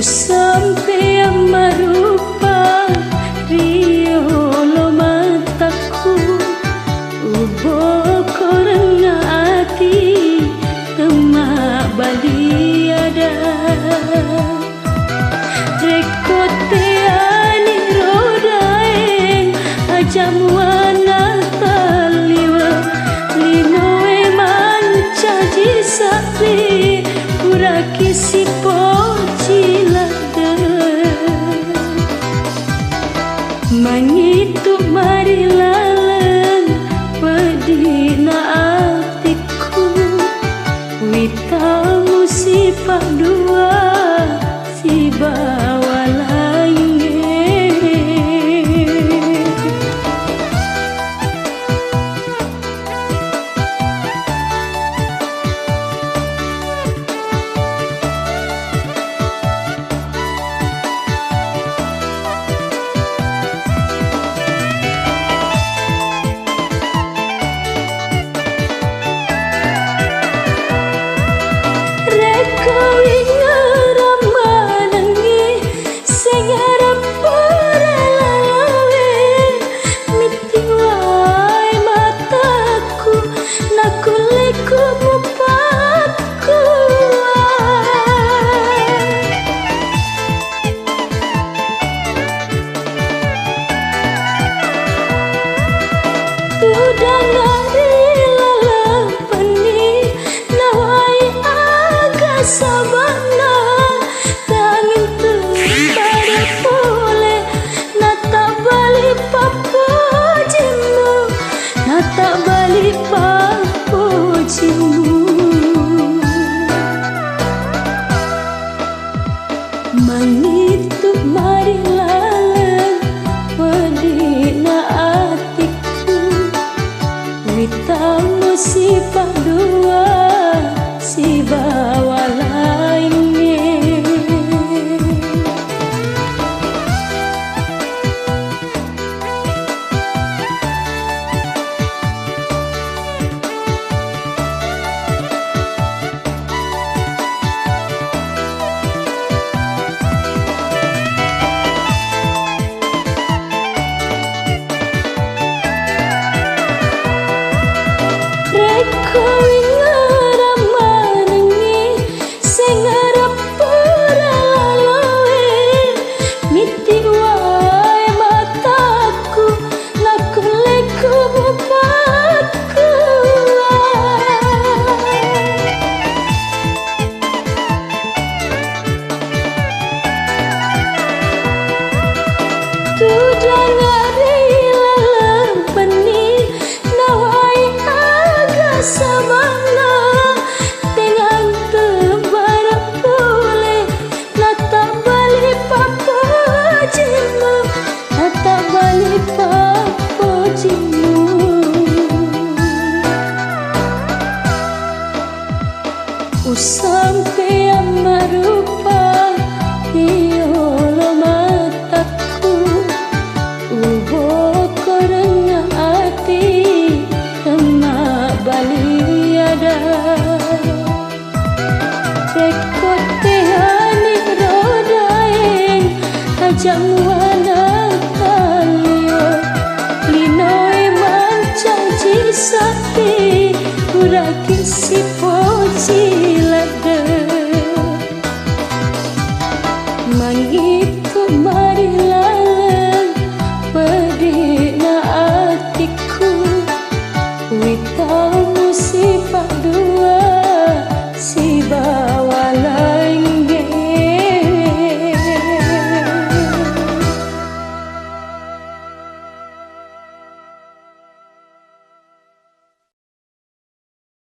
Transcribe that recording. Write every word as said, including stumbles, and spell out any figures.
Sampeang marupa ri yolo matakku, ubokoreng ati temmabbali ada. Rekko teani rodaeng aja muanna talliwe, linoe mancaji sabbi puraki sipoji ladde. Mangitu mari laleng pedina atiku, witamu sipaddua sibawa laingnge. Rekko wingerang manengngi, sengara pura lalawe, mittiwai matakku, nakullekku mupakkua. Tudang ri laleng penni, nawai aga sabana, tanging tu pada pole, natabbali pappojimmu, natabbali pappojimmu. Mangitu mari laleng pedina atiku, witamu sipaddua sibawa laingnge. Rekko wingerang manengngi, sengara pura laloe, mittiwai matakku, nakullekku mupakkua. Tudang ri laleng penni, nawai aga sabana, tengnganteng bara pole, natabbali pappojimmu, natabbali pappojimmu. Usampeang marupa iyolo matakku, ubokoreng ati temmabbali ada. Rekko teani rodaeng, aja mua